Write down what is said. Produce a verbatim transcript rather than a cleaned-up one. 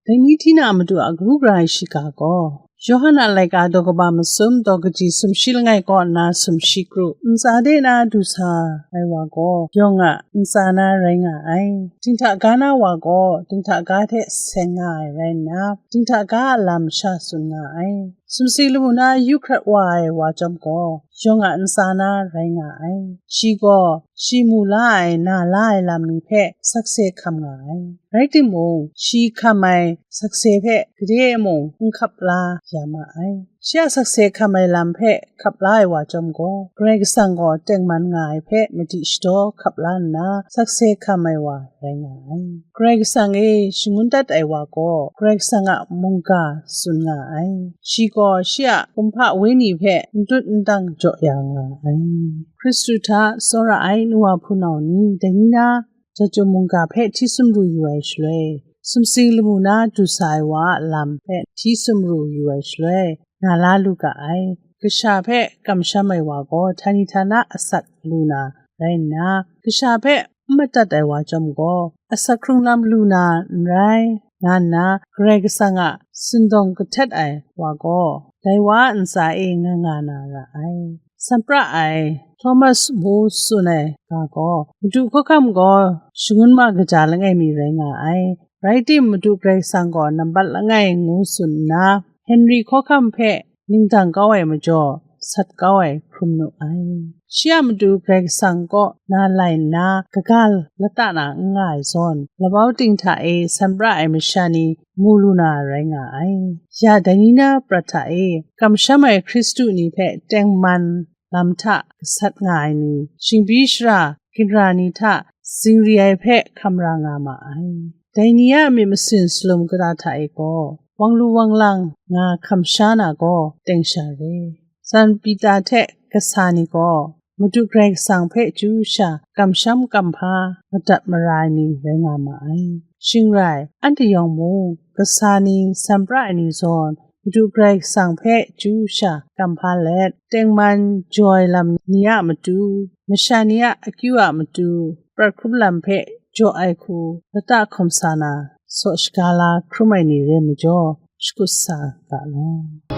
Dai ni hti na a matu a kabu gara ai shiga gaw, Yawhan a laika daw kaba masum daw kaji sumshi langai kaw nna sumshi kru ntsa de na du sa ai wa gaw, yawng a ntsa na rai nga ai. Dinghta ga na wa gaw, dinghta ga hte seng nga ai rai nna, dinghta ga a lam sha tsun nga ai. Sumsing lamu na yu hkrat wa ai wa chyawm gaw, yawng a ntsa na rai nga ai. Shi gaw, shi mu la ai, na la ai lam ni hpe sakse hkam nga ai. Rai timung, shi hkam ai sakse hpe gade e mung n hkap la ya ma ai. Shi a sakse hkam ai lam hpe hkap la ai wa chyawm gaw, Karai Kasang gaw tengman nga ai hpe madi shadaw hkap la nna, sakse hkam ai wa rai nga ai. Karai Kasang e shangun dat ai wa gaw, Karai Kasang a mungga tsun nga ai. Shi gaw shi a kumhpa wenyi hpe n dut n dang jaw ya nga ai. Hkristu hta tsawra ai nu wa hpunau ni, dai ni na, Jahtum mungga hpe hti sumru yu ai shaloi, sumsing lamu na du sa ai wa a lam hpe hti sumru yu ai shaloi, na la lu ga ai. Kasha hpe kamsham ai wa gaw, htani htana asak lu na rai nna, kasha hpe n madat ai wa chyawm gaw, asak hkrung lam lu na n rai, nga nna Karai Kasang a sindawng kahtet ai wa gaw, dai wa a ntsa e nga nga na ra ai. Sanpra ai Thomas More tsun ai ga gaw, Madu hkawhkam gaw shangun ma kaja langai mi rai nga ai. Rai tim, Madu Karai Kasang gaw nambat langai ngu tsun nna, Henry hkawhkam hpe ningdang kau ai majaw, sat kau ai hkrum nu ai. Shi a matu Karai Kasang kaw na lai nna, kaga lata na n nga ai zawn, labau ting hta e sanpra ai masha ni mu lu na rai nga ai. Ya dai ni na prat hta e kamsham ai Hkristu ni hpe tengman lam hta gasat nga ai ni, shingbi shara ginra ni hta zingri ai hpe hkam ra nga ma ai. Dai ni a myit masin salum kata hta e gaw, wang lu wang lang nga hkam sha na gaw teng sha re. San Pita hte kasa ni gaw, Madu Karai Kasang hpe chyu sha kamsham kamhpa madat mara ai ni rai nga ma ai. Shing rai, anhte yawng mung, kasa ni, sanpra ai ni zawn, Madu Karai Kasang hpe chyu sha kamhpa let, tengman jaw ai lam ni a matu, masha ni a akyu a matu, prat hkrum lam hpe jaw ai hku lata hkawm sa na, saw shaga la hkrum ai ni re majaw, shakut sa ga law.